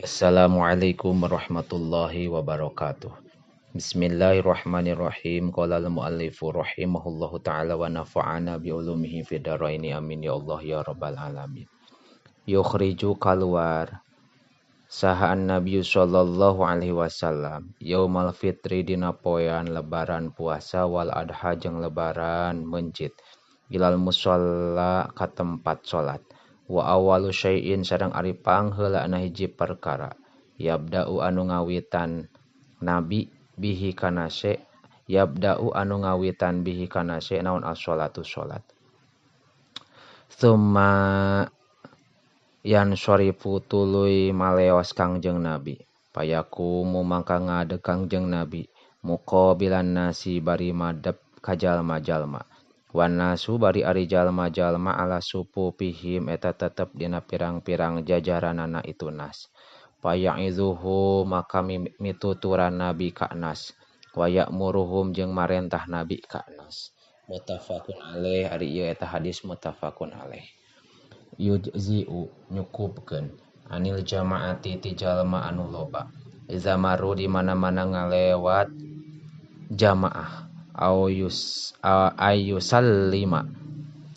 Assalamualaikum warahmatullahi wabarakatuh. Bismillahirrahmanirrahim. Qala al-muallifu rahimahullahu ta'ala wa nafa'ana bi ulumihi fid dharaini amin ya Allah ya rabbal alamin. Yukhriju kaluar saha an-nabiy sallallahu alaihi wasallam yaumal fitri dina poean lebaran puasa wal adha jeung lebaran mencit ilal musalla ka tempat salat. Wa awalu syai'in sareng ari pangheulana hiji perkara yabda'u anu ngawitan nabi bihi kana se yabda'u anu ngawitan bihi kana se naon as-sholatu salat. Tsumma yansorifu tuluy maleos Kangjeng Nabi payakumu mangka ngadeg Kangjeng Nabi muqabilan nasi bari madep ka jalma-jalma. Wanasu bari ari jalma-jalma ala supupihim eta tetep dina pirang-pirang jajaranana itu nas. Paya'izuhu maka mituturan nabi ka nas. Wa ya'muruhum jeung marentah nabi ka nas. Muttafaqun alaih ari ieu eta hadis muttafaqun alaih. Yujzi'u nyukupkeun anil jamaati ti jalma anu loba. Iza maru di mana-mana ngalewat jamaah. Ayusallima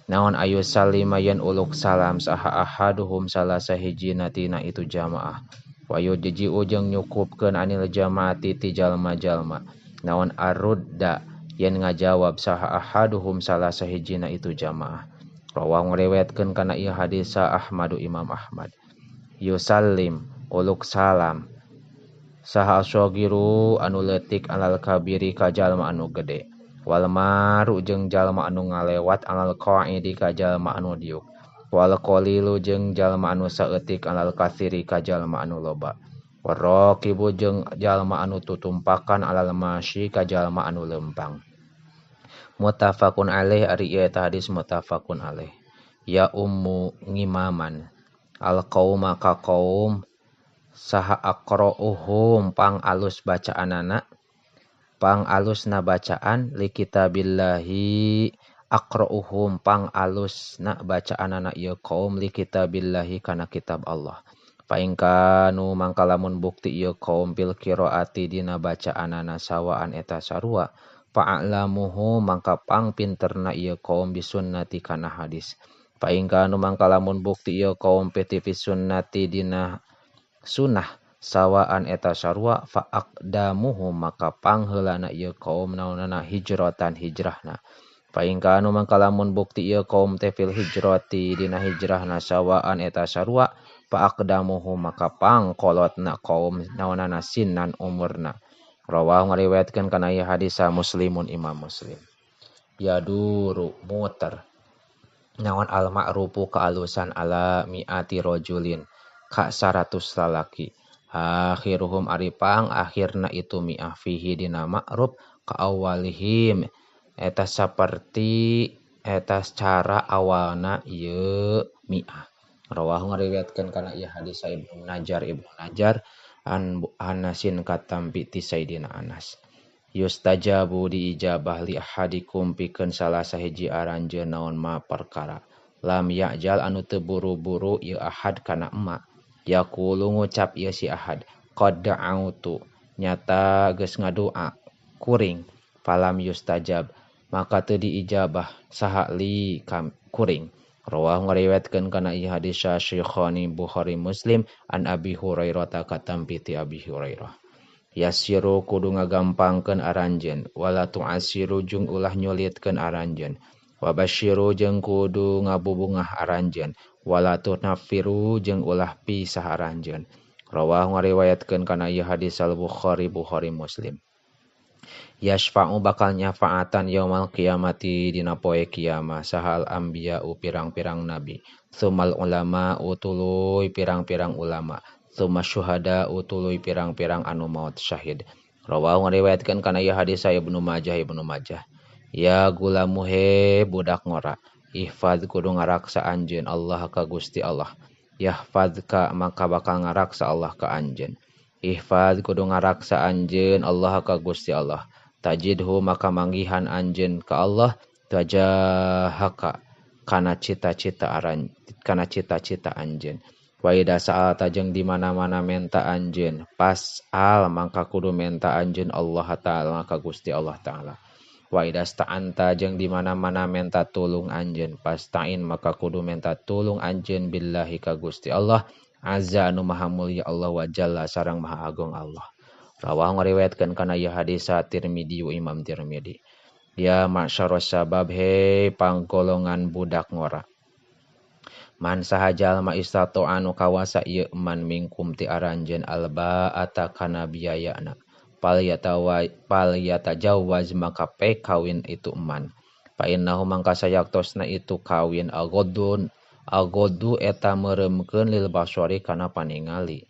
naon ayusallima yen uluk salam saha ahaduhum salah sahijina tina itu jamaah. Wa yujzi'u jeung nyukupkeun anil jamaati ti jalma-jalma naon arudda yen ngajawab saha ahaduhum salah sahijina itu jamaah. Rawahu ngriwayatkeun kana ieu hadis Ahmadu Imam Ahmad. Yusallim uluk salam saha asyagiru anu leutik alal kabiri ka jalma anu gede wal maru jeung jalma anu ngalewat alal qaidi ka jalma anu diuk wal qalilu jeung jalma anu saeutik alal katsiri ka jalma anu loba waraqibu jeung jalma anu tutumpakan alal masyi ka jalma anu lempang. Muttafaqun alaih ari ieu eta hadis muttafaqun alaih. Ya ummu ngimaman al qauma ka qaum saha aqra'uhum pang alus bacaanana pang alusna bacaan li kitabillahi aqra'uhum pang alusna bacaanana ieu kaum li kitabillahi kana kitab Allah. Fa in kanu mangka lamun bukti ieu kaum bil qiraati dina bacaanana sawaan eta sarua fa'lamuhu mangka pang pinterna ieu kaum bisunnati kana hadis. Fa in kanu mangka lamun bukti ieu kaum fi sunnati dina sunnah sawaan eta sarua fa aqdamuhu maka pangheulana ieu kaum naonana hijratan hijrahna. Fa in kanu mangka lamun bukti ieu kaum teh fil hijrati dina hijrahna sawaan eta sarua fa aqdamuhu maka pangkolotna kaum naonana sinan umurna. Rawahu ngariwayatkeun kana ieu hadis Muslimun Imam Muslim. Yaduru muter naon al ma'rufu kaalusan ala mi'ati rajulin ka 100 lalaki. Akhiruhum ari pang akhirna itu mi'ah fihi dina ma'ruf ka awalihim eta saperti eta cara awalna ieu mi'ah. Rawahu ngariwayatkeun kana ieu hadis Ibnu Najar Ibnu Najar an Anasin katampi ti Sayyidina Anas. Yustajabu diijabah li ahadikum pikeun salah sahiji aranjeun naon ma perkara lam ya'jal anu teu buru-buru ieu ahad kana emak. Yaqulu ngucap ieu si ahad qad da'autu nyata geus ngadoa kuring falam yustajab maka teu diijabah saha li kuring. Rawahu ngariwayatkeun kana ieu hadis Syekhani Bukhari Muslim an Abi Hurairah katampi ti Abi Hurairah. Yasiru kudu ngagampangkeun aranjeun wala tu'asiru jeung ulah nyulitkeun aranjeun wa basyiru jeung kudu ngabubungah aranjeun wala tunaffiru jeung ulah pisah aranjeun. Rawahu ngariwayatkeun kana ieu hadis Al Bukhari Bukhari Muslim. Yashfa'u bakal nyafaatan yaumal qiyamati dina poe kiamah sahal anbiya'u pirang-pirang nabi tsumal ulama tuluy pirang-pirang ulama tsumma syuhada tuluy pirang-pirang anu maut syahid. Rawahu ngariwayatkeun kana ieu hadis Ibnu Majah Ibnu Majah. Ya gulamu he budak ngora ihfaz kudu ngaraksa anjeun Allah ka Gusti Allah yahfazka maka bakal ngaraksa Allah ka anjeun. Ihfaz kudu ngaraksa anjeun Allah ka Gusti Allah tajidhu maka manggihan anjeun ka Allah tajahaka kana cita-cita aran kana cita-cita anjeun. Wa idza sa'alta jeung di mana-mana menta anjeun pas'al mangka kudu menta anjeun Allah Ta'ala ka Gusti Allah Ta'ala. Wa idza sta'anta jeung di mana-mana menta tulung anjeun pasta'in maka kudu menta tulung anjeun billahi ka Gusti Allah azza anu maha mulia Allah wa jalla sareng maha agung Allah. Rawahu ngariwayatkeun kana ieu hadis Tirmidzi Imam Tirmidzi. Ya ma'syaras sabab he panggolongan budak ngora. Man saha jalma istato anu kawasa ieu man mingkum ti aranjeun albaata kana biayana pal yatajawaz maka pe kawin itu man fa innahu mangka sayaktosna itu kawin agodun agodu eta meureumkeun lil basari kana paningali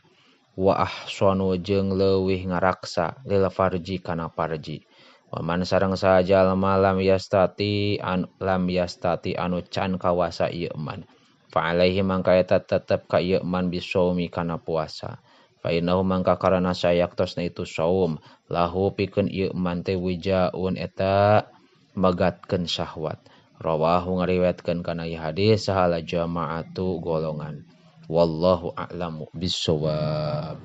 wa ahsanu jeung leuwih ngaraksa lil farji kana farji wa man sareng saha jalma lam yastati anu can kawasa ieu man fa alaihi mangka eta tetep ka ieu man bisaumi kana puasa fa innahu mangka karana sayaktosna itu saum lahu pikeun ieu man teh wijaun eta megatkeun syahwat. Rawahu ngariwayatkeun kana ieu hadis sahala jamaatu golongan. Wallahu a'lamu bissawab.